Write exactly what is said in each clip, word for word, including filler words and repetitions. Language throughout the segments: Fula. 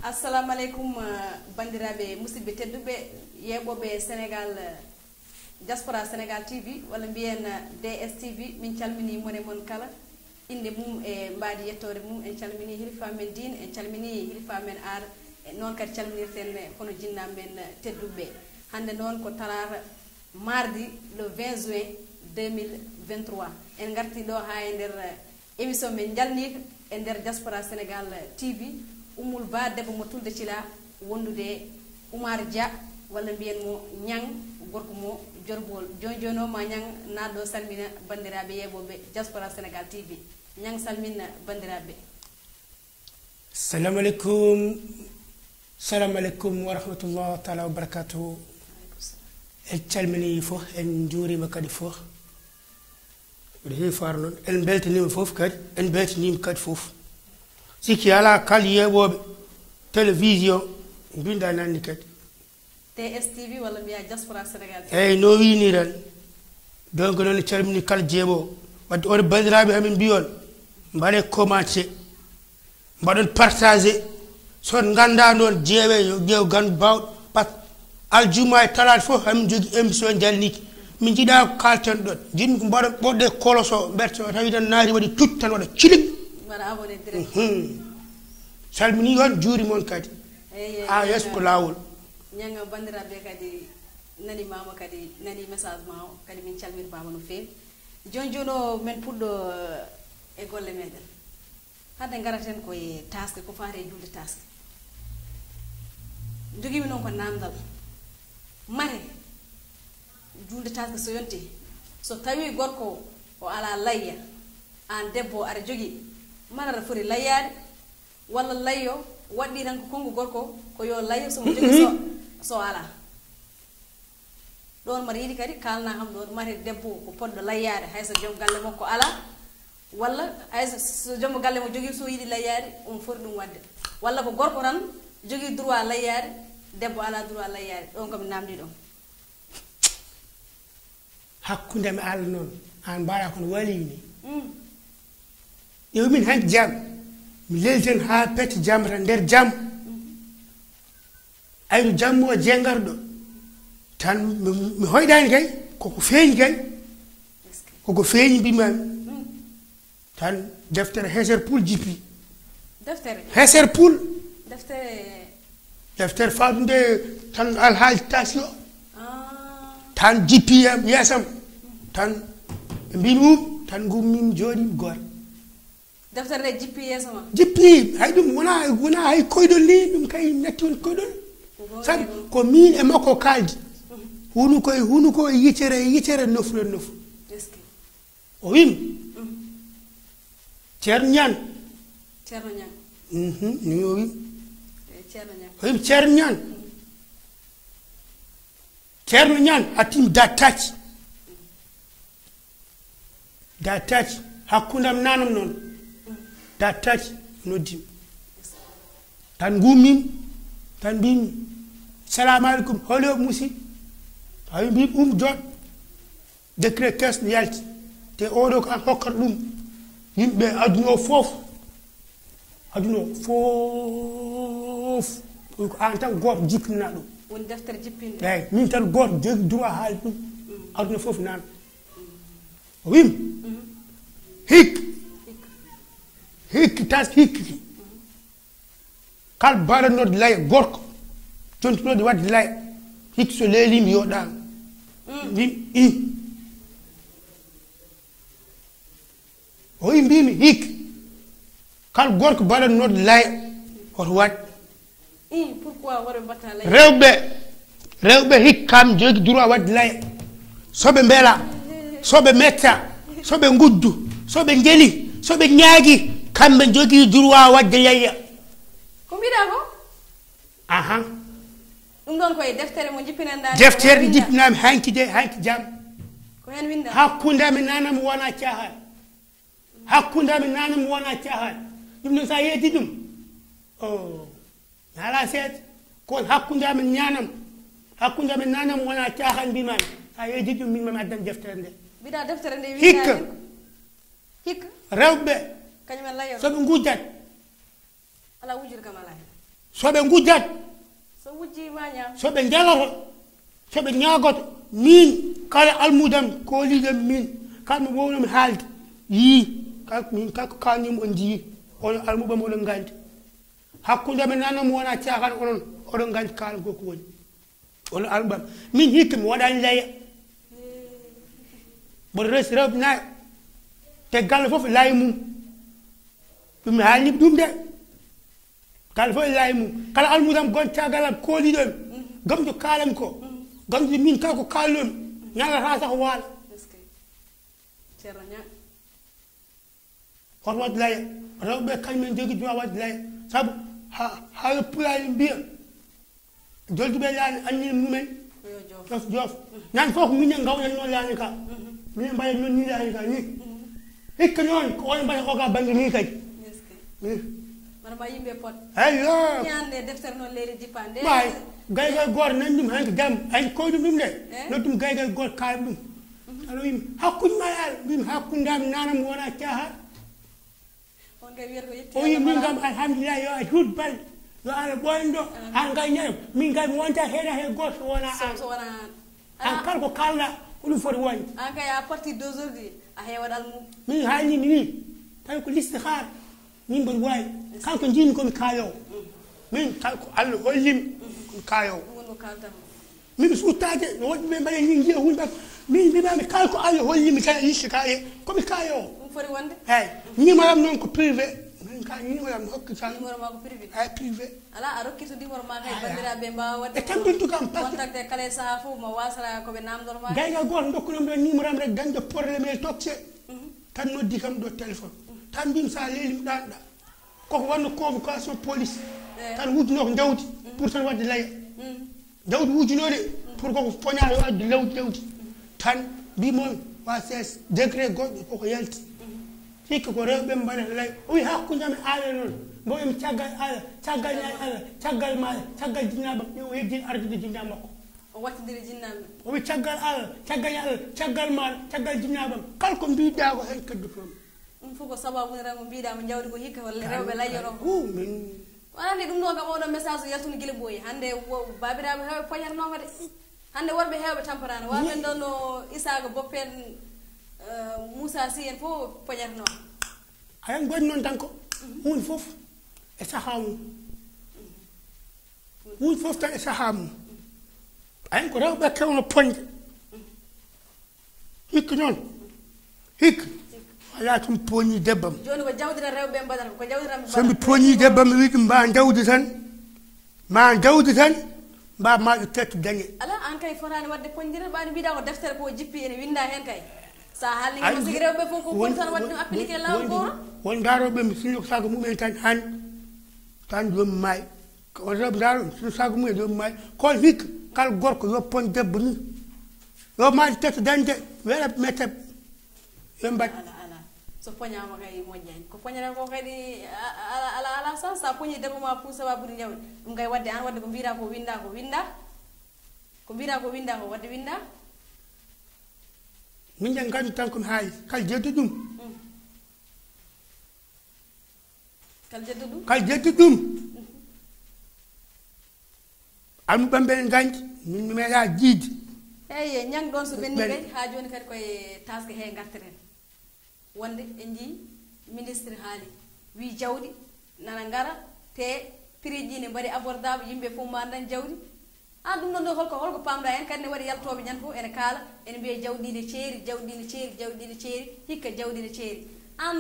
Assalamu aleykum, eh, banndiraaɓe musidɓe tedduɓe, yeeɓooɓe Sénégal, eh, Diaspora Sénégal T V, walla mbiyen, eh, D S T V, min calminii mon e mon kala, innde mum e mbaadi yettoore mum. En calminii hilifa men diine, en calminii hilifa men aada, e noon kadi calminirten, eh, hono jinnaaɓe men, eh, tedduɓe. Hannde noon ko talaata, mardi le vingt juin deux mille vingt-trois. En ngartii ɗo haa e nder, eh, émission men njalniika e nder Diaspora Sénégal T V, Ummul Ba, debbo mo Tulde Cila, wondude e Oumar Dia, walla mbiyen mo Ñang, gorko mo Jorbol. Jooni jooni o ma Ñang naat ɗo salmina banndiraaɓe yeeɓooɓe Diaspora Sénégal T V. Ñang, salmin banndiraaɓe. Salamu aleykum. Salamu aleykum wa rahmatullah taala wa barakatuhu. En calminii fof, en njuuriima kadi fof. Mbiɗa heewi faaro noon. En mbeltaniima fof kadi, en mbeltaniima kadi fof. Sikki alaa kala yeeɓooɓe télévision mbinɗa nanni kadi. T S T V walla mbiya Diaspora Sénégal T V. Eeyi, no wiyi nii tan. Donc noon en calminii kala jeeɓoowo. Wadde oto banndiraaɓe hamin mbiyon, mbaɗe commenté, mbaɗon partagé. So on nganndaa noon jeewe yo ƴeew gandu baawɗo. Par ce que aljuma e talaata fof hamin jogii émission njalniiki. Min njiɗa ko kalten ɗon. Njiɗmi ko mbaɗon ɓoɗɗe koloso, mberto tawi tan naati waɗi tut tan waɗa cilik. Mbaɗa abonné direct. Salmini on, juuri mon kadi. Eeyi, eeyi, a yeeso ko laawol. Ñaŋa banndiraaɓe kadi nani mama kadi nani message ma o kadi min calmini mama no feewi. Jooni jooni o men puɗɗo eh, e golle meɗen. Hadde ngaraten ko e taske, ko faati e julde taske. Jogiimi noon ko namdal. Mate julde taske so yonti, so tawi gorko o ala layya, aan debbo aɗa jogii, mate aɗa foti layyaade, walla layyo waɗɗii tan ko konngu gorko ko yo layyo so mo jogii so, so alaa. Ɗoon mbaɗa yiɗi kadi kaalna kam ɗoon mate debbo ko poɗɗo layyaade hay so joom galle makko alaa, walla hay so, so joom galle mo jogii so yiɗi layyaade omo foti ɗum waɗde, walla ko gorko tan jogii droit layyaade, debbo alaa droit layyaade, ɗoon ko mi naamndii ɗoon. Hakkunde am e Allah noon, aan mbaɗa kono waliyu ni. Ƴeew min hanki jam, mi lelten haa pecce jam tan nder jam. Ayno jammo o jeengarɗo tan mi hoyɗani kay, koko feeñi kay, koko feeñi mbimami. Tan deftere heser pul jippi. Deftere. Heser pul. Deftere. Deftere faɗunde tan alhaali tasi o. Tan jippi yeesam tan ɓe mbimi um tan gummin jooɗi goor. Deftere nde jippi yeeso ma. Jippi hay ɗum wona wona hay koyɗol ni ɗum kay natti won koyɗol. Sabu ko min e makko kaldi. Hunu koye hunu ko e yitere e yitere nofru e nofru. O wiimi, Ceerno Ñaan. Ceerno Ñaan. Mhm, ni o wiimi. Eyi, Ceerno Ñaan. O wiimi, Ceerno Ñaan. Ceerno Ñaan, a tiimi dattaaki. Dattaaki, hakkunde am naanam noon. Dattaaki, noddiimi. Tan ngummim, tan mbimi, salamu aleykum, holi o musi. Tawi mbimi, um jooɗ. Décret kees no yalti, te oɗo ko an hokkata ɗum yimɓe aduna o fof. Aduna o fof. Ɗum ko an tan gooto jippinana ɗum. Woni deftere jippinde. Eeyi, min tan gooto jogi droit haalde ɗum. Aduna fof nan. O wiimi, hikka, hikka, tas hikka ki. Kala baɗannoɗo laya gorko, jontinooɗo waɗde laya, hikka so leeliima yo ɗaano. Mbimi, ih. O wi mbimi, hikka, kala gorko baɗannoɗo laya, oto waɗ. Rewɓe, rewɓe hikka kam jogi droit waɗde laya. So ɓe mbela, so ɓe metta, so ɓe nguddu, so ɓe njeli, so ɓe ñaagi, kamɓe jogii droit waɗde laya. Ko mbiɗa ko? Ahan. Ɗum ɗon ko e deftere mo jippinanɗaa. Deftere nde jippinaami hanki de, hanki jam. Ko heen winnda. Hakkunde am e naanam wona caahan. Hakkunde am e naanam wona caahan. Ɗum ɗon so a yeedi ɗum. O. Nala seeɗa. Ko hakkunde am e naanam. Hakkunde am e naanam wona caahan mbimami. So a yeedi ɗum mbimami addan deftere nde. Mbiɗa deftere nde winda. Hikka. Hikka. Rewɓe. Kañum en layo. So ɓe ngujjat. Alaa wujir kam alaa heen. So ɓe ngujjat, so wujji ma ñaam. So ɓe njalata, so ɓe ñaagoto, min kala almudam kooliiɗo min, kala mo wownomi haalde, yii, kala min kala ko kaalnimi on njii, onon almuɓam oɗon nganndi. Hakkunde men nano mo wona caaxaan onon, oɗon nganndi kala ko ko woni. Onon almuɓam, min hikka mi waɗani laya. Mboɗo resi rewɓe nayo. Te galle fof laayi mum. Ɗum mi haalni ɗum de. Kala fof e laayi mum. Kala almudam gon cagalam kooliɗon. Gamjo kaalam ko. Gamjo min kala ko kaalɗon. Ñalata sah waala. Ceerno Ñaŋ. Hoto waɗ laya. Rewɓe kañumen jogi droit waɗ laya. Sabu ha ha pulaani mbiya. Jolduɓe laani anni mumen. Jof jof. Nan fof minen gawɗen noon laani ka. Minen mbaɗen noon ni laani ka ni. Hikka noon ko on mbaɗa oga bannge ni kadi. Mara ma yimɓe pot. Eyyo. Ñande deftere noon leydi jippande. Ɓay gaygal gooto nan ɗum hanki dam. Ay koydum ɗum de. Noddum gaygal gooto kaala ɗum. Ala wimi hakkunde ma e Allah, mbimi hakkunde am nanam wona caaha. On kay wiyata ko yetti o wi Allah min mala. Kam alhamdulillah yo a juut bal. Yo Allah ɓoyndo an kay ñayo min kay mi wonta heɗa he goto wona an. So wona an. An kala ko kalɗa ko ɗum foti wonde. An kay à partir d'aujourd'hui a heewat almum. Min haalni mi wi tawi ko liste xaar. Min mboɗo wawi kanko jimi komi kayowo. Min kala ko Allah hollimi komi kayowo. Ɗum woni ko kaltam. Min mi suuttaade no woɗɓe ɓe mbaɗa ni njiya hunde min mbimami kala ko Allah hollimi tan yitte kaye komi kayowo. Ɗum foti wonde. Eyyi. Numéro am noon ko privé. Min ka numéro am mi hokki tan. Numéro ma ko privé. Eyyi, privé. Ala a rokki to numéro ma kay bandiraɓe mbawa wadde e tampintu kam pat. Contacté kala e saaha fof mo wasata koɓe namdor ma. Gaygal goto dokkunomi ɗo numéro am rek dañde problème e tokke. Tan noddi kam ɗo téléphone. Tan mbimi sa leeli mi ɗanɗa. Koko wanno convocation police. Tan wujunoo ko jawdi pour tan wadde laya. Jawdi wujunoo de pour koko poña yo addu lawdi jawdi. Tan mbimomi wa ses décret goɗɗo koko yalti. Hikka ko rewɓe mbaɗata lay o wi hakkunde am e Allah noon mbo emi caggal Allah caggal ñaay Allah caggal maaya caggal jinnaɓam ɓe o yeddin ardude jinnaɓe makko. O wattindiri jinnaɓe. O wi caggal Allah caggal Allah caggal maɗa caggal jinnaɓam kala ko mbiɗa ko hen kaddu toon. Ɗum fof ko sababu ne rango mbiɗa mo jawdi ko hikka walla rewɓe layyoto ko. Min wonande ɗum ɗo kam oɗo message o yaltuni gila ɓooyi hande babiraɓe hewɓe poñatanoka de. Hande worɓe hewɓe tamparano wamen ɗon no isaga boppen. Moussa si en fof poñatanoka. Ayan goni noon tan ko hunde fof e saha mum. Hunde fof tan e saha mum. Ayan ko rewɓe kewno poñde. Hikka noon hikka wala tun pooñi debbam. Joni ko jawdira rewɓe mbaɗata ko jawdira mi so mi pooñi debbam mi wi ɗum mba jawdi tan ma jawdi tan mba maɗo tetto dañe. Ala an kay fotani wadde poñdira ɓani mbiɗa ko deftere ko jippi ene winda hen kay. Sa haalni ma sigi rewɓe fof ko kon tan wadde ɗum appliqué lawol goro. Won daroɓe mi sinno ko sago mumen tan han tan jomi maayi. Ko rewɓe ndaaro ɗum sino sago mumen yo maayi kon hikka kala gorko yo pon debbo ni. Yo maaɗi tetta dañde weɗa mette. Yo mbaɗ ala ala. So poñama kay moƴƴani ko poñata ko kadi ala ala ala sans sa poñi debbo ma pour sawa ɓuri jawde. Ɗum kay wadde an wadde ko mbira ko winda ko winda. Ko mbira ko winda ko wadde winda. Min jan gandu tan komi haali kala jeddu ɗum. Kal jeddu ɗum kal jeddu ɗum. Almuɓam ɓe ganji min mi meeɗa jiidi. Eyyi ñang ɗon so ɓenni kadi ha joni kadi koye taske he garteten. Wonde en jii ministre haali wi jawɗi nana ngara te prix ji ne mbaɗi abordable yimɓe fof ma nan jawɗi. An ɗum ɗon ɗo holko holko pamɗa hen kadi ne waɗi yaltooɓe ñande fof ene kaala ene mbiya jawɗi ne ceeri jawɗi ne ceeri jawɗi ne ceeri hikka jawɗi ne ceeri. An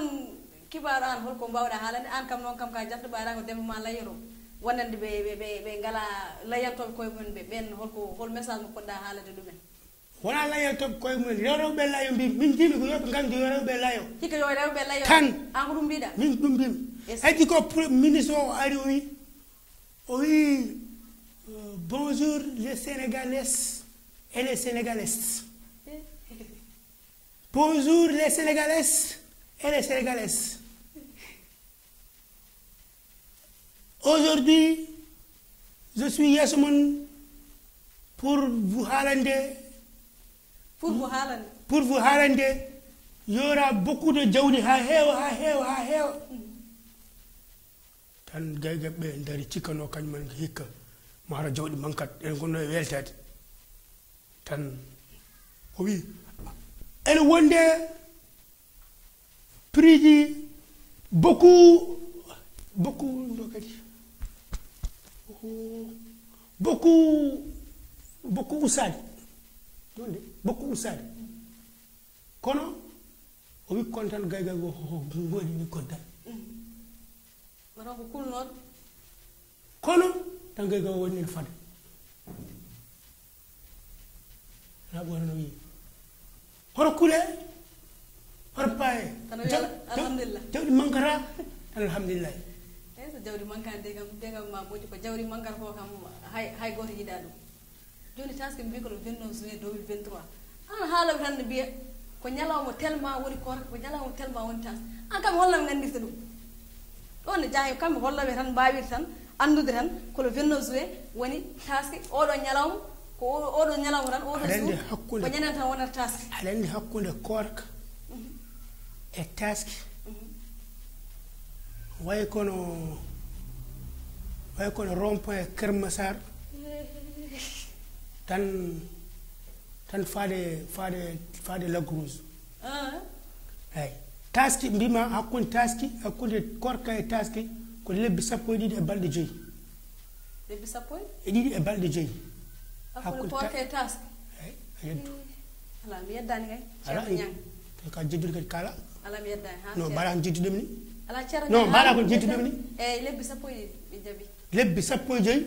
kibaaru an holko mbawɗa haalande an kam noon kam ka jalto ɓaɗa ko debbo ma layyoto wonande ɓe ɓe ɓe ɓe ngala layyantooɓe koye mumen ɓe ɓen holko hol message mo poɗɗa haalande ɗumen. Wona layyantooɓe koye mumen yo rewɓe layo mbi min mbimi ko yoɓe ngandu yo rewɓe layo. Hikka yo rewɓe layo tan an ko ɗum mbiɗa min ɗum mbimi. Heddi ko ministre o ari o wi Oui, euh, bonjour les Sénégalaises et les Sénégalaises. Bonjour les Sénégalaises et les Sénégalaises. Aujourd'hui, je suis Yasmine pour vous haalande. Pour vous haalande. Pour vous haalande, il y aura beaucoup de jawdi ha heewa ha heewa ha heewa. Tan gaygaɓe ɓe ndari cikkanoo kañum en hikka, maaro jawɗi mankat, en gonno e weltaade. Tan o wi, ene wonde prix ji beaucoup, beaucoup ɗo kadi. Beaucoup, beaucoup usaade. Ɗon de, beaucoup usaade. Kono o wi kon tan gaygal go, ko, ko, ko waɗi ni kon tan. Wata ko kulnooɗo. Kono tan gaygal go waɗi ni fada. Ala ɓooyata no wiyi. Hoto kule, hoto paaye. Tan o wiya jaw-, jaw-, alhamdulillah. Jawɗi mankata, tan alhamdulillah. Eyi, so jawdi mankani de kam, de kam ma moƴƴi, ko jawdi mankata ko kam hay, hay gooto yiɗaa ɗum. Jooni taske mbi ko le vingt-neuf juin deux mille vingt-trois. An haaloɓe tan ne mbiya ko ñalawma tellement woni koor, ko ñalawma tellement woni taske. An kam holno ɓe nganndirta ɗum? Ɗon ne jaaha kamɓe holloɓe tan mbawir tan anndude tan ko le vingt-neuf juin woni taske, oɗo ñalawma, ko o-, oɗo ñalawma tan, oɗo aɗa anndi jour, hakkunde ko ñanden tan wonata taske. Aɗa anndi hakkunde koorka e taske. Way kono, way kono rond-point Kër Massar. Tan, tan faade, faade, faade Lac Rose. Ah. Eyi. Taski, mbima hakkunde taski, hakkunde koorka e taski, ko lebbi sappo e ɗiɗi e balɗe joyi. Lebbi sappo e? E ɗiɗi e balɗe joyi. Hakkunde hakkunde ta-, koorka e taski? Eyi, a yeddu. Eh, ala, mi yeddani kay. Ala, Ceerno Ñaŋ. Ka jeddude kadi kala. Ala, mi yeddani. Ha, non, Ceerno. Mbaɗa ko jeddude mi ni. Ala, Ceerno Ñaŋ, mbaɗa ko jeddude mi ni. Eyi, lebbi sappo e ɗiɗi ɓe jaɓi. Lebbi sappo e joyi.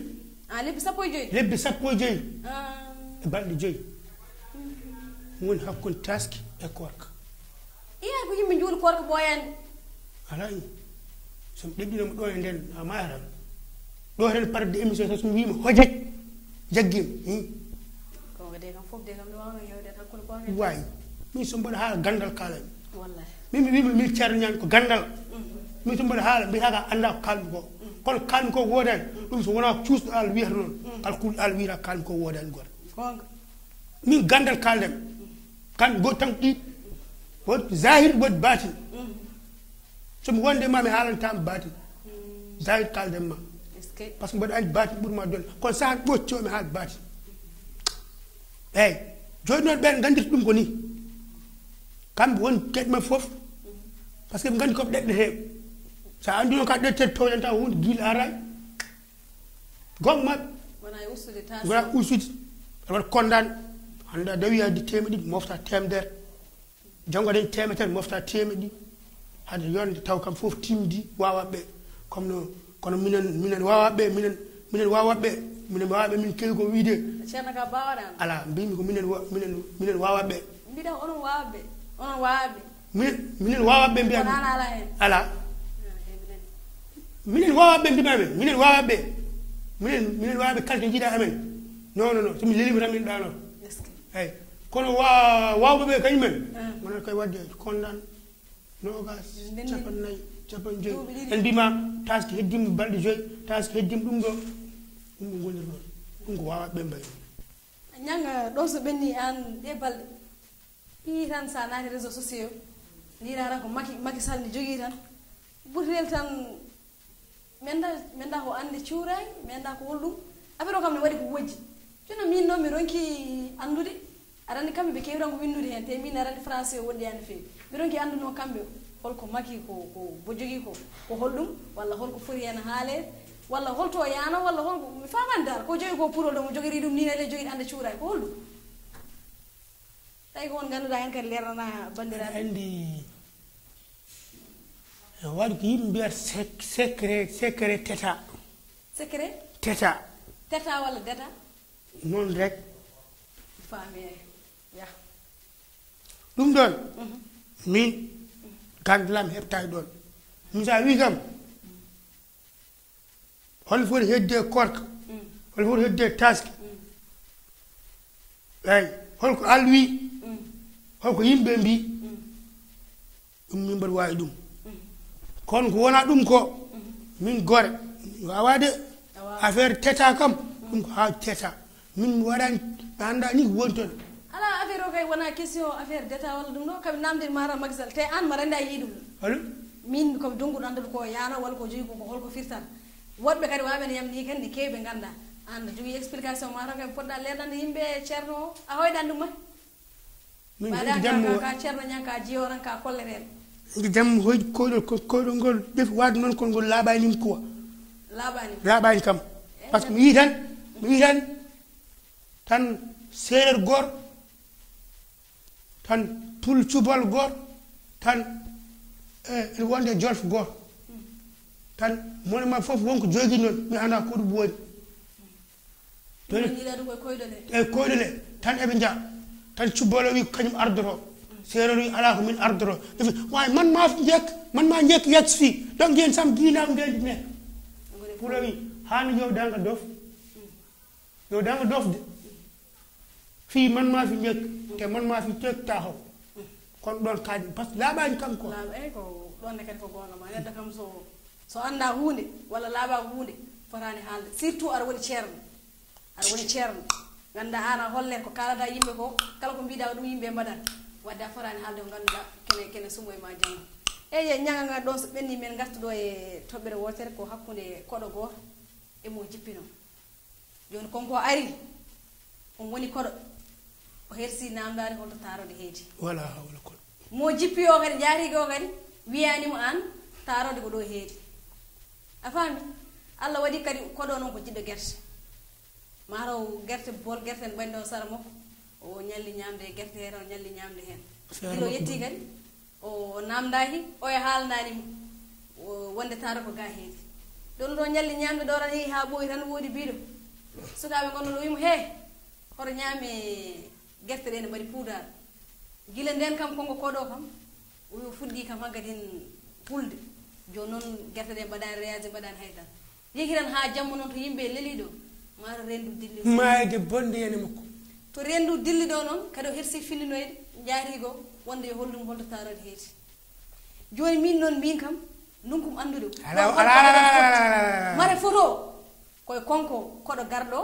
Ah, lebbi sappo e joyi? Lebbi sappo e joyi. Ah. E balɗe joyi. Woni hakkunde taski e koorka. Iya, ko yimɓe njuuli koorka ɓooyaani. Alaa, i. So mi ɗeɓɓinoo mo ɗo e nden, a maaya tan. Ɗo tan par de émission, so mi wiima hojek, jaggiima. Hmm. Ko de kam fof de kam ɗo wawno yewde tan hakkunde koorka. Waay. Min so mbaɗa haala ganndal kaalami. Wallahi. Min mi wiima min Ceerno Ñaŋ ko ganndal. Mhm. Min so mbaɗa haala mbiyata ka annda ko kaalmi ko. Mhm. Kono kaalmi ko woodaani. Mhm. Ɗum so wonaa cuusɗo Allah wiyata noon. Mhm. Kala kuuɗo Allah wiyata kaalmi ko woodaani goto. Goonga. Min ganndal kaalden. Kan go tan ɗi. Won zahir, won batin. Mhm. So mi wonde ma mi haalanta mi batin. Mhm. Zahir kaalden ma. Est-ce que? Parce que mbaɗa anndi batin ɓuri ma don. Kono saha ɓocco mi haal batin. Eyi, jooni noon ɓen nganndirta ɗum ko ni. Kamɓe won keɗ maɓɓe fof. Parce que ɓe nganndi ko ɓe ɗeɗɗetee. So a anndi noon ka ɗeɗɗetee towɗen taw hunde giila araani. Goonga maɓɓe. Wona e ustude taasi. Wona ustude. Aɗa waɗa konndaan. Hannde a dawi addi teemedde ɗiɗi, mofta teemedere. Janngo aɗa teemedere, mofta teemedde ɗiɗi. Hade yonde taw kam fof timdi, wawa ɓe. Comme no, kono minen, minen wawa ɓe, minen, minen wawa ɓe. Minen wawa ɓe, min kewi ko wiide. Ceerno ka bawaɗa. Ala, mbimi ko minen wa-, minen, minen wawa ɓe. Mbiɗa onon wawa ɓe. Onon wawa ɓe. Minen, minen wawa ɓe mbiya. Kono an ala hen. Ala. Ah, eh, minen. Minen wawa ɓe mbima men. Minen wawa ɓe. Minen, minen wawa ɓe kala to jiiɗa amen. Non, non, non. So mi lelima tan min ɗano. Est-ce que? Eyi. Kono wa-, wawɓe ɓe kañum en. Ah. Wonata koye wadde konndaan. Nogas, nden capanɗe nayi, capanɗe joyi. Duuɓi ɗiɗi. En mbima taski heddima balɗe joyi, taski heddima ɗum ɗo. Ɗum ɗo gonir ɗon. Ɗum ko wawa ɓe mbayi. Ñaŋ, ɗo so ɓenni an ɗe balɗe. Ii tan sa naati réseaux sociaux. Ni rara ko Macky, Macky Sall ni jogii tan. Ɓurtel tan. Mi annda, mi annda ko annde cuuraay, mi annda ko holɗum. Affaire o kam ne waɗi ko wojji. Jooni min noon mi ronki anndude. Aɗa anndi kamɓe ɓe keewi tan ko winndude heen, te min aɗa anndi français o woɗɗi heen no feewi. Mi ronki anndude noon kamɓe holko Macky ko, ko bo jogii ko, ko holɗum, walla holko foti heen haaleede, walla holto o yaano, walla holko, mi faamaani dal. Ko jogii ko pour ɗo mo jogiri ɗum ni, ele jogii annde cuuraay, ko holɗum? Tawi ko on ngannduɗaa heen kadi leernana banndiraaɓe. Anndi, no waɗi ko yimɓe mbiyata sec-, secret, secret teta. Secret? Teta. Teta walla deta? Noon rek. Faami, eyi. Ya. Ɗum ɗon, mhm, min, ganndal am heɓtaaki ɗon. Min so a wii kam, hol foti hedde koorka? Mm. Hol foti hedde taski? Mm. Eyi, holko Allah wi? Mm. Holko yimɓe mbi? Mm. Ɗum min mbaɗa waawi ɗum. Mm. Kono ko wona ɗum ko, mm, min gore, mi wawa de. A wawa. Affaire teta kam, mm, ɗum ko haa teta. Min mi waɗani, mi annda ni ko woni toon. Ala, affaire o kay wona question affaire d'État walla ɗum ɗo, kaɓe namde mara Macky Sall, te an mara nda yi ɗum. Allo? Min ko ndonguɗo anndude ko yaano walla ko jogi ko, ko holko firtata. Woɗɓe kadi waawɓe ne yamni kan ne keewi ɓe ngannda. An no jogii explication ma taw kay poɗɗa leerɗande yimɓe ceerno o, a hoyɗan ɗum ma? Min Mbaɗa ɓeydi ka, jamma ka, o- ka ceerno ñan ka jiyo tan ka kolleteeɗo. Ɓeydi jamma hoydi koyɗol ko koyɗol ngol defi waade noon kono ngol laaɓaani yim quoi. Laaɓaani. Laaɓaani kam. Par ce que mi yii tan, mi yii tan, tan seereer goor, tan pul cubal goor, tan eh, ene wonde jolf goor, tan mone ma fof wonko jogi noon mi anda ko ɗum woni. Ɗum woni ɗaɗu koye koyɗole. E koyɗole tan eɓe nja tan cubbalo wi kañum ardoto, seereer wi ala ko min ardoto. Ɗum wi, waawi man ma jek man ma jek yek si donc yen sam dinaw ndendi ne. Pula wi hano yewdanga dof. Yo dama dofde fii man maa fi njëkk te man maa fi teg taxaw. Kon ɗon kaaji parce que laaɓaani kam ko. Laaɓa eyi ko ɗon ne kadi ko goonga ma neɗɗo kam so so annda huunde walla laaɓaako huunde fotaani haalde surtout aɗa woni ceerno. Aɗa woni ceerno ngannda aan a holle ko kaalata yimɓe ko kala ko mbiɗa ko ɗum yimɓe mbaɗat. Wadde a fotaani haalde ko ngannduɗa kene kene sumo e ma janngo. Eyi e ñaga ngal ɗon so ɓenni men ngartu ɗo e toɓɓere wootere ko hakkunde koɗo gooto e mo jippino. Jooni konko ari on woni koɗo o hersi namdaade holto taarode heedi. Wala hawla koɗo. Mo jippi o kadi jaarigi o kadi wiyani mo an taarode ko ɗo heedi. A faami? Allah waɗi kadi koɗo noon ko jiɗɗo gerte. Mataw gerte bol gerte en ɓanndi on sara makko o ñalli ñamde e gerte heen o ñalli ñamde heen. Gila o yetti kadi o namdaki oya haalnani mo wonde taaro ko ga heedi. Ɗon ɗo ñalli ñamde ɗo tan yehi ha ɓooyi tan woodi biiɗo sukaaɓe gonno ɗo wimo he hoto ñaame gerte ɗe ne mbaɗi puudar. Gila nden kam konko koɗo kam o wi o fuɗɗi kam hankadin hulde. Joni noon gerte ɗe mbaɗani réagi mbaɗani haydara. Yehi tan haa jamma noon to yimɓe leli ɗo maaro renndu dilli. Maayde bonde yana makko. To renndu dilli ɗo noon kadi o hersi fillinoyde jaarigo wonde yo hollum holto taarode heedi. Jooni min noon min kam nunkum anndude mare photo koye konko koɗo garɗo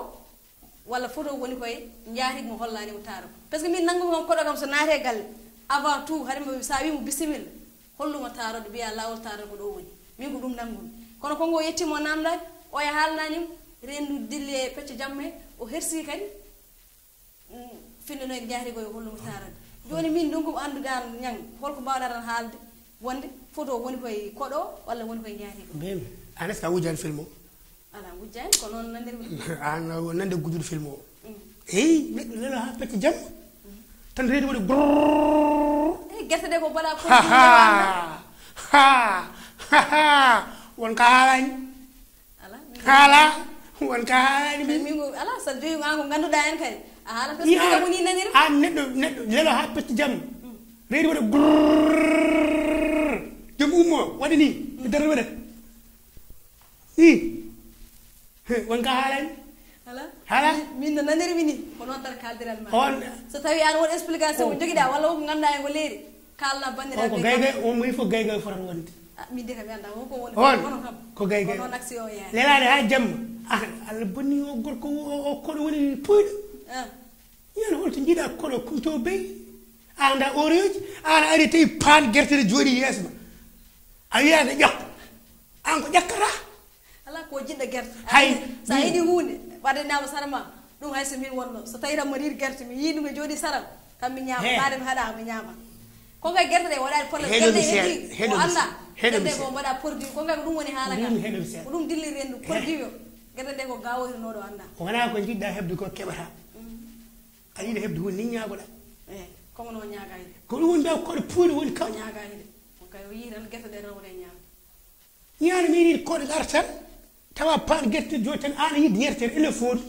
walla photo woni koye jaarigo mo hollani mo taaro. Parce que min nanngumi kam koɗo kam so naate galle avant tout haɗa mo sa wimo bisimilla. Holluma taarode mbiya laawol taarode ko ɗo woni min ko ɗum nanngumi. Kono kongo yettima o namdaki oya haalnanimo renndu dilli e pecco jamma he o hersi kadi. Finnanoyde jaari ko e holluma taarode. Joni min ɗum ko anndude an ñang holko mbawɗa tan haalde wonde photo woni koye koɗo walla woni koye jaari ko. Mbimi an est ce que a wujani film o? Ala wujjani ko noon nandirmi. An nande gujjuɗo film o. Eyi neɗɗo lelo ha pecca jamma tan reedi waɗi brrr. Eyi gerte ɗe ko mbaɗa ko ha ha ha ha won ka haalani. Ala haala won ka haalani min min ko ala sa joyi ma ko ganduɗa en kadi a haala parce que ko ni nanir an neɗɗo neɗɗo lelo ha pecca jamma reedi waɗa brrr. Joom ummo waɗa ni dara waɗa. I won ka haalani. Ala haala min no nanirmi ni ko noon tan kaldiral ma on so tawi an won explication ko jogiɗa walla wonko ganduɗa e ngo leeri kalna on ko bandiraɓe gayga on mo il faut gayga fotata wonde. Ah, min de kam mi anda wonko woni on kono kam ko gayga kono aksi o yaani lelade ha jamma. Ah, allah bonni o gorko o koɗo woni puyɗo. Ah, yan holto jiiɗa koɗo kumto bey anda oreoji ana ari tawi paan gerte ne jooɗi yeeso ma a wiyata ƴakko an ko ƴakkata. Ala ko jiɗɗo gerte hay sa yiɗi hunde waɗanama sara ma ɗum hay so min wonno so tawi tan mi riir gerte mi yii ɗum e jooɗi saral kam mi ñaama maade mi haɗa mi ñaama. Ko kay gerte ɗe waɗani problème gerte heddi o anda gerte ko mbaɗa produit ko kay ko ɗum woni haala ka ko ɗum dilli rendu produit o gerte ɗe ko gawotirnoɗo anda. Wona ko jiɗɗa hebde ko keɓata. Aɗa yiɗa hebde hunde ni ñaagoɗa. Eyi komo no ñaagayde. Ko ɗum woni mbew koɗo puuɗi woni kam. Ñaagayde. Kay o yii tan gerte ɗe rewre ñaam. Ñaana mi yiɗi koɗo artan tawa paan gerte jooɗi tan aɗa yiɗi yertere ene footi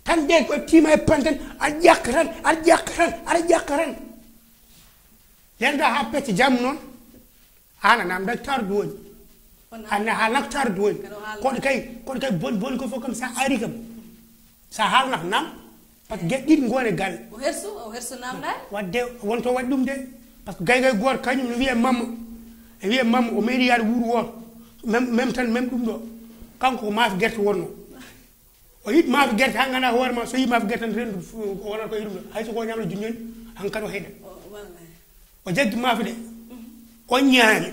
tan ɓen koye tima e pan tan aɗa ƴakka tan aɗa ƴakka tan aɗa ƴakka tan. Lenda ha pecce jam noon an a namdaki tardu woni anna ha nak tardu woni koɗo kay koɗo kay boni boni ko fof kam sa ari kam sa haalnaka nam. Par ce que geɗe ɗiɗi ngone galle. O hersu o hersu namdani. Wadde wonto waɗi ɗum de par ce que gaygay goto kañum no wiye mamma e wiye mamma o meeɗi yaade wuuru woto même même tan même ɗum ɗo kanko ko maafe gerte wonno. O yiɗi maafe gerte han ganda hoore ma so yi maafe gerte tan rendu o wonata ko yiɗum ɗo hay so ko ñamno junñoni han kadi o heɗa. O jaggi maafe ɗe o ñaami.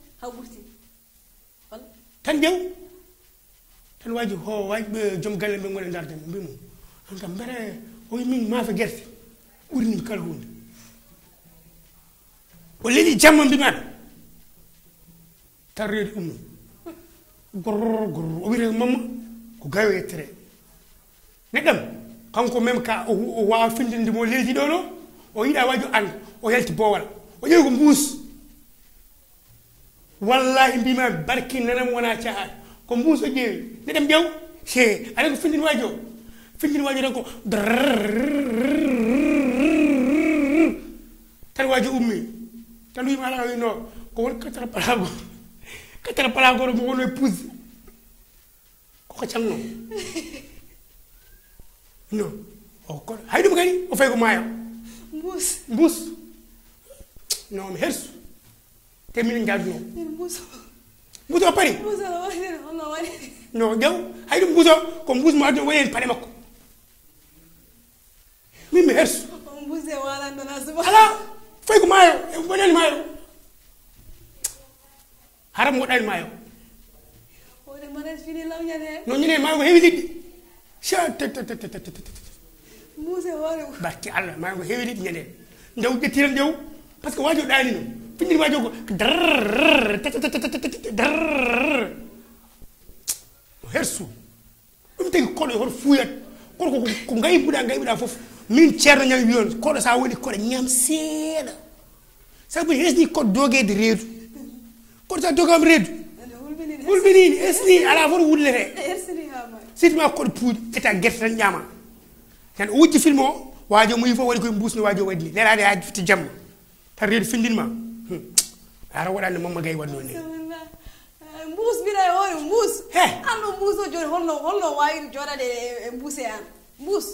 Haw ɓurti. Walla? Tan ƴeew. Tan waaji ho, waaji ɓe joom galle ɓe ngoni darde mo, mbi mo. An kam mbere, o wi min maafe gerte. Ɓurni mi kala hunde. O leli jamma mbi maɗa. Tan reedu ummi. Gorr, gorr. O wiyete mamma, ko gayo yettere. Neɗɗam, kanko même ka, o, o waawa findinde mo leydi ɗo, no? O yiɗa wajo an, o yalti boowal. O ƴeewi ko mbuus. Wallahi, mbima barki nanam wona caaha. Ko mbuus o ƴeewi. Neɗɗam ƴeew, he, aɗa ko findin wajo. Findin wajo tan ko drrrr. Tan wajo ummi. Tan wima ala wino, ko won katara palago. Katara palago mo wono e puus. Koko cangno. No. O ko, hay ɗum kadi, o fayi ko maayo. Mbuus. Mbuus. No, mi hersu. Te minen njaadunoo. Mbuus. Mbuus o pari? Mbuus o waɗi, hono waɗi? No, ƴeew. Hay ɗum mbuus o, ko mbuus mo aduna waɗi heen paɗe makko. Min mi hersu. O mbuus e walan ɗon haa suba. Alaa, fayi ko maayo, e waɗani maayo. Haram waɗani maayo. Woni mbaɗen fini law ñande. No ñande maayo ko heewi liɗɗi. Sa te, te, te. Mbuus e hoore. Barke Allah, maayo ko heewi liɗɗi ñande. Ndew ƴetti tan ndew. Parce que waajo ɗaani no. Findin waajo ko drrrr, te, te, te. O hersu. Ɗum tagi koɗo e hoto fuuyat. Kono ko, ko, ko ngaybuɗa, ngaybuɗa fof. Min Ceerno Ñaŋ wiyon, koɗo sa woni koɗo ñaam seeɗa. Sabu hesni koɗo dogeede reedu. Koɗo sa dogam reedu. Hulɓinini, hesni, ala fof wullete. Hersini haa ma. Surtout ma koɗo puuɗi, ƴetta gerte tan ñaama. Tan o wujji film o, waajo mo yi fof waɗi koye mbuus no waajo waɗi ni. Lelaade haa fitta jamma. Tan reedu findin ma. Hmm. Ara waɗande Mamma Gaye waɗno ni. Bismillah. Eh, mbuus mbiɗa e hoore mbuus. He. An ɗo mbuus o jooni holno, holno waawiri jooɗaade e, e mbuus e an? Mbuus.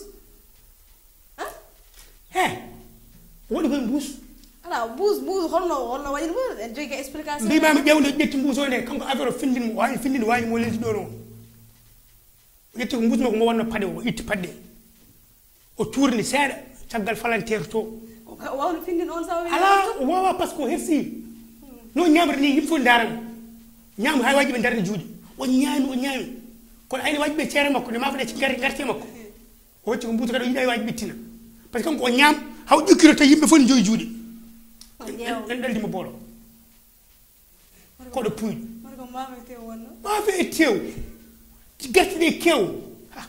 Hein? He. Waɗi koye mbuus. Ala, mbuus, mbuus, holno, holno waɗi mbuus? En jogi ka explication. Mbimami ƴeewde ƴetti mbuus o ne, kanko affaire o findin mo, waawi findin, waawi mo leldi ɗo noon. O ƴetti ko mbuus makko mo wonno paɗe o, o itti paɗe. O tuurni seeɗa, caggal falanteer to. Ko ka, o waawno findin on sawa. Alaa, o waawaa parce que o hersi. No ñaamri ni, yimɓe fof ndaara mo. Ñaam hay waaji ɓe ndarni juuɗe. O ñaami, o ñaami. Kono ayni waaji ɓe ceere makko, ne maafuɗe ci ngar-, ngarte makko. O hocci ko mbuuta kadi o yiɗa waaji ɓittina. Parce que kanko o ñaam, haw ƴukkiro tawi yimɓe fof ne joyi juuɗe. En, en, en ɗaldi mo boolo. Koɗo puuɗi. Wonko maafe e tew wonno? Maafe e tew. Gerte ɗe kew. Ha.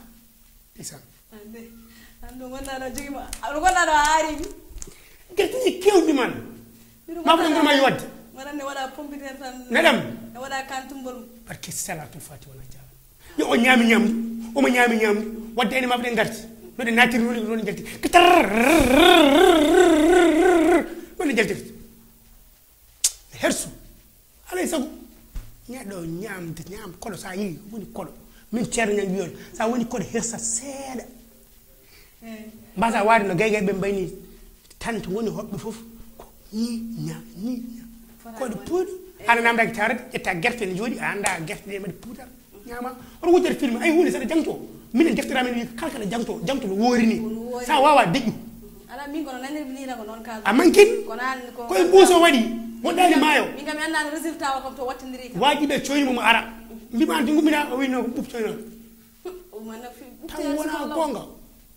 Ndeysaan. Ande. An ɗo gonɗa ɗo jogi ma. Aɗa gonɗa ɗo a aari mi. Gerte ɗe kew mi man. Maafe ɗe ngoma yodde. Waɗande waɗa pompiteer tan. Neɗam. E waɗa kan tumbol. Barke salatul fati wona jaara. Yo o ñaami ñamdu. Omo ñaami ñamdu. Wadde ene maafe ɗe ngarti. No ɗe naatiri noon, noon njalti. Katar. Noon njalti. Hersu. Alay sago. Neɗɗo ñaamde, ñaam koɗo, sa yii, woni koɗo. Min Ceerno Ñaŋ wiyon, sa woni koɗo, hersa seeɗa. Eh. Mbasa waade no gaygay ɓe mbayni, tan to woni hoɓɓe fof, ko ñi, ña, ñi, ña. Koɗo puuɗi. Eh. Ana namdaki tarade, ƴetta gerte ne jooɗi, a annda gerte ɗe mbaɗi puutar. Ñaama. Oto wujjata film, ay huunde saɗa jangto. Minen deftere amen wi kala kaɗa jangto, jangto no woori ni. Sa wawa deƴƴu. Ala min kono nanir mi lina ko noon ka. A mankin? Kono an ko. Koye mbuuso waɗi. Woɗɗani maayo. Min kam mi annda résultat o kam to wattindiri kam. Waaji ɓe coyni mo mo ara. Mbima an tingu mina o winno ko ɓuɓ coyno. O manna fi. Tan wona gonga.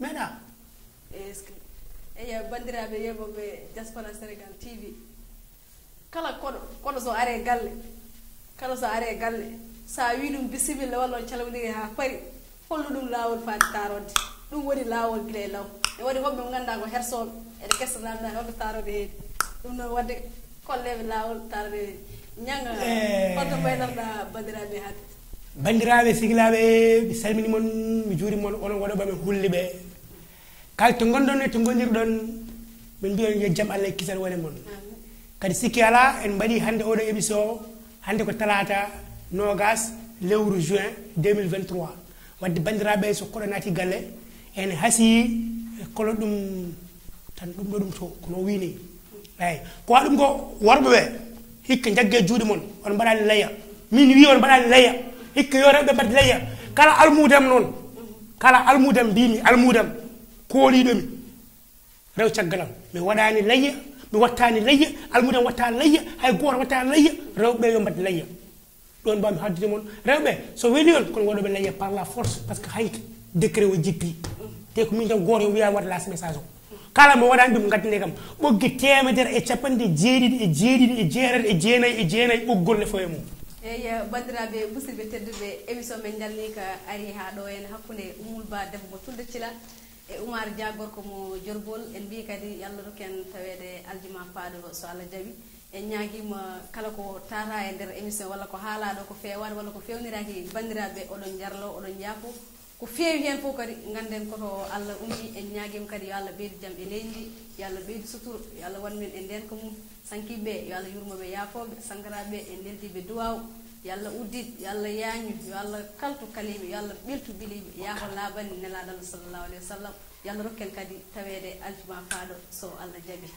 Meɗa. Est-ce que. Eya bandiraɓe yeɓoɓe Diaspora Sénégal T V. Kala koɗo, koɗo so are galle, kala so are galle, sa wi ɗum bisimilla walla on calmodiri ha paari, hollu ɗum laawol faade taarode. Ɗum woni laawol gila e law. E waɗi woɓɓe mo ganduɗa ko hersoɓe, ene kesta namdade holto taarode heedi. Ɗum noon wadde kolleɓe laawol taarode heedi. Ñaŋa, eh, holto mbaynorɗa bandiraɓe hande? Bandiraɓe sigilaɓe, mi salmini mon, mi juuri mon, onon waɗoɓe men hulle ɓe. Kala to ngonɗon e to ngondirɗon, min mbiyon yo jam Allah e kisal wone mon. Kadi sikki ala, en mbaɗi hannde oɗo émission, hannde ko talaata noogas lewru juin deux mille vingt-trois. Wadde banndiraaɓe, so koɗo naati galle, ene hasii kolo ɗum tan, ɗum ɗo ɗum to, ko no wiini. Eeyi, ko waɗi ɗum ko worɓe ɓe, hikka njagge juuɗe mon, on mbaɗaani layya. Min wi on mbaɗaani layya, hikka yo rewɓe mbaɗ layya. Kala almuudam noon, kala almuudam mbimi, almuudam kooliiɗo mi, rew caggalam. Mi waɗaani layya, mi wattaani layya, almuudam wattaani layya, hay gooto wattaani layya, rewɓe yo mbaɗ layya. Ɗoon mbawmi haaldude mon, rewɓe, so weli on, kono waɗooɓe layya par la force, parce que hay décret o jippi. Te ko min tan gooto wiya waɗ las message o. Kala mo waɗaani ɗum, ngaddane kam ɓoggi teemedere e capanɗe jeeɗiɗi e jeeɗiɗi e jeetati e jeenayi e jeenayi, ɓoggol ne fawee mum. Eyi, banndiraaɓe musidɓe tedduɓe, émission men njalniika ari haa ɗo en hakkunde Ummul Ba debbo mo Tulde Cila e Umar Dia gorko mo Jorbol. En mbii kadi yo Allah rokku en taweede aljuma paaɗo so Allah jaɓi. En ñaagiima kala ko tata e nder émission walla ko haalaaɗo ko feewaani walla ko feewniraaki, banndiraaɓe oɗon njarlo, oɗon njaafo. Ko feewi heen fof kadi ngannden ko to Allah ummi. En ñaagiima kadi yo Allah ɓeydu jam e leydi ndi, yo Allah ɓeydu suturu, yo Allah waɗ min e ndeenka mum. Sankiiɓe ɓe, yo Allah yurmo ɓe, yaafo ɓe. Sankaraaɓe ɓe, en neldiiɓe duwaaw, yo Allah uddit, yo Allah yaañu, yo Allah kaltu kaliiɓe, yo Allah ɓeltu ɓiliiɓe, yaafo laaɓani nelaaɗo Allah sallallahu alayhi wa sallam. Yo Allah rokku en kadi taweede aljuma paaɗo so Allah jaɓi.